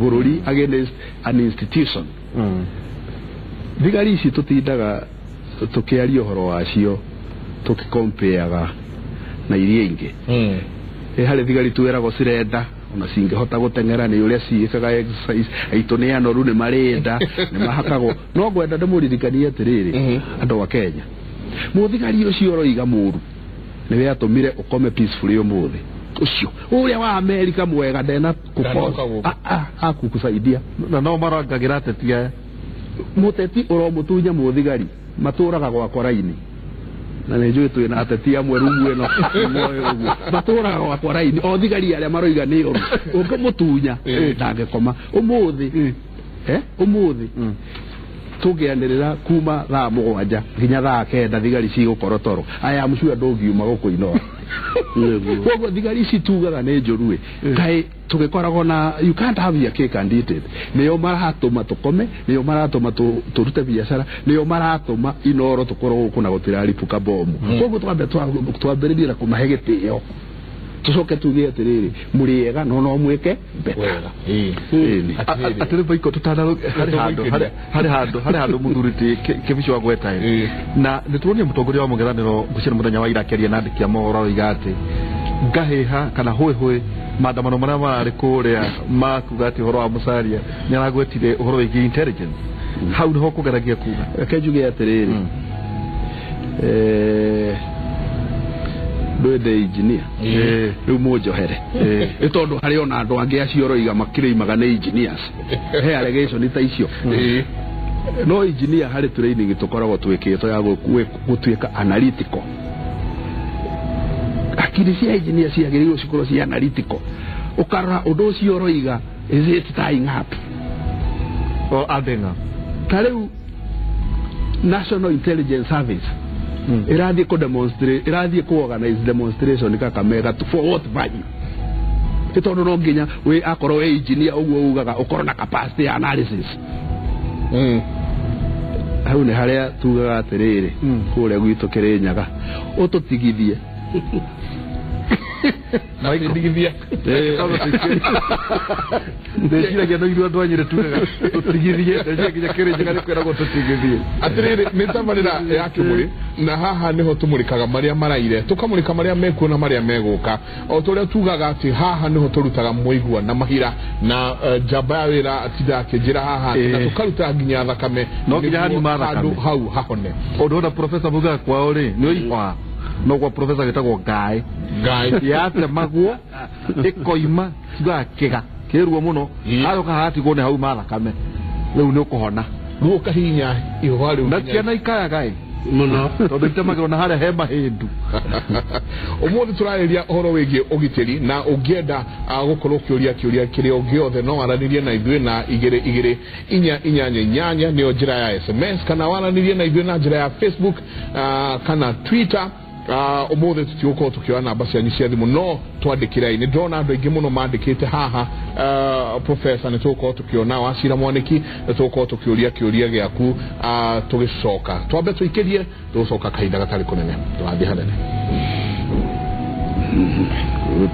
Bũrũri against an institution. Thigari ici tũtindaga tũkĩaria ũhoro wacio, tũkĩkompeaga na iria ingĩ. Ĩ harĩ thigari twĩragwo cirenda ona cingĩhota gũteng'era nĩ ũrĩa ciĩkaga exercise, aitũ nĩ anoru, nĩ marĩ nda, nĩ mahakagwo. No ngwenda ndĩmũririkanie atĩrĩrĩ, andũ a Kenya, mũthigari ũcio ũroiga mũru nĩwe atũmire ũkome peacefully ũmũthĩ. Ũcio ũrĩa wa Amerika mwega ndena. Ndanoka gũkũ. Akukusaidia. Na no marangagĩra ateti aya. Mũteti ũromũtunya mũthigari matũraga gwakwa raini, na nĩ njũĩ twĩna ateti amwe rumu ĩno moĩ ũguo matũraga gwakwa raini. O thigari arĩa maroiga nĩ ũru, ũngĩmũtunya ndangĩkoma ũmũthĩ. Ũmũthĩ tũngĩanĩrĩra kuma thaa 7 nginya thaa 9, thigari cigũkorwo toro. Aya mũcua ndũngiuma gũkũ Inoro. Koguo thigari ici tugaga nĩ njũru ĩ, kaĩ tũgĩkoragwo na you can't have your cake and eat it. Nĩo maratũma tũkome, nĩo maratũma tũrute biacara, nĩo maratũma Inoro tũkorwo gũkũ na gũtiraripũka bomu. Koguo twambe twambĩrĩrie na kũmahe gĩtĩo, tũcoke tuge atĩrĩrĩ, mũrĩ ega no no mwĩke better. Wega. Ĩni. Atĩrĩ Baiko, tũtana harĩ handũ harĩ handũ mũthuri ti Kĩbico agweta ĩ. Na nĩ turonire mũtongoria wa mũng'ethanĩro ngũcia mũthenya wa ira akĩaria na andĩki a mohoro, aroiga atĩ ngahĩha kana hũĩhũĩ maandamano marĩa mararĩ kũrĩa makuga atĩ ũhoro wa Musalia nĩ aragwetire ũhoro wĩgiĩ intelligence, hau nĩho kũgeragia kuga. Reke njuge atĩrĩrĩ, ndwende engineer rĩu mũnjohere nĩ tondũ harĩ ona andũ angĩ acio ũroiga makĩrĩimaga nĩ engineers, he allegation ta icio. No engineer harĩ training tũkoragwo twĩkĩtwo ya gũtuĩka analytical. Hakiri cia engineer ciagĩrĩirwo cikorwo cia analytical, ũkarora ũndũ ũcio ũroiga, is it tying up? O adding up. Ta rĩu National Intelligence Service ĩrathiĩ kũ demonstrate, ĩrathiĩ kũ organize demonstration Kakamega for what value? Nĩ tondũ no nginya wĩ akorwo wĩ engineer ũguo ugaga ũkorwo na capacity ya analysis. Hau nĩ harĩa tugaga atĩrĩrĩ, kũrĩa gwitũ Kĩrĩnyaga ũtũtigithie. Na ndigithia. Ndeciragia no ithuĩ andũ a Nyĩrĩ tugaga tũtigithie, ndeciragia nginya Kĩrĩnyaga nĩ kwĩragwo tũtigithie. Atĩrĩrĩ, nĩ tabarĩra ya Kĩmũrĩ, na haha nĩho tũmũrĩkaga marĩa maraire, tũkamũrĩka marĩa mekuo na marĩa megũka. O ta ũrĩa tugaga atĩ haha nĩho tũrutaga mũigua na mahira na njamba ya wĩra atinda akĩnjĩra haha na tũkaruta nginya thakame. No nginya nĩguo haniuma thakame. Handũ hau hahone. Ũndũ ona professor mugaga kwao rĩ nĩ ũihwa, no gwa professor gĩtagwo ngaĩ. Ngai. Yatemagwo ĩkoima, tugaga kĩga kĩruo mũno. Haroka hatigwo nĩ hauma thakame, rĩu nĩ ũkũhona. Rĩu ũkahihinya ihũa rĩu na nginya- ciana ikayaga ĩ mũno tondũ itemagĩrwo na harĩa he mahĩndu. Ũmũthĩ tũrarĩria ũhoro wĩgiĩ ũgitĩri, na ũngĩenda gũkorwo ũkĩũria kĩũria kĩrĩa o gĩothe, no waranĩrie na ithuĩ na 22488 nĩyo njĩra ya SMS, kana waranĩrie na ithuĩ na njĩra ya Facebook kana Twitter. Ũmũthĩ tũtigũkorwo tũkĩoya namba cianyu cia thimũ, no twandĩkĩrei. Nĩ ndĩrona andũ aingĩ mũno mandĩkĩte haha. Professor, nĩ tũgũkorwo tũkĩona Wacira Mwanĩki, nĩ tũgũkorwo tũkĩũria kĩũria gĩaku tũgĩcoka. Twambe tũikĩrie, tũgũcoka kahinda gatarĩ kũnene, tũrathiĩ hanene. Good.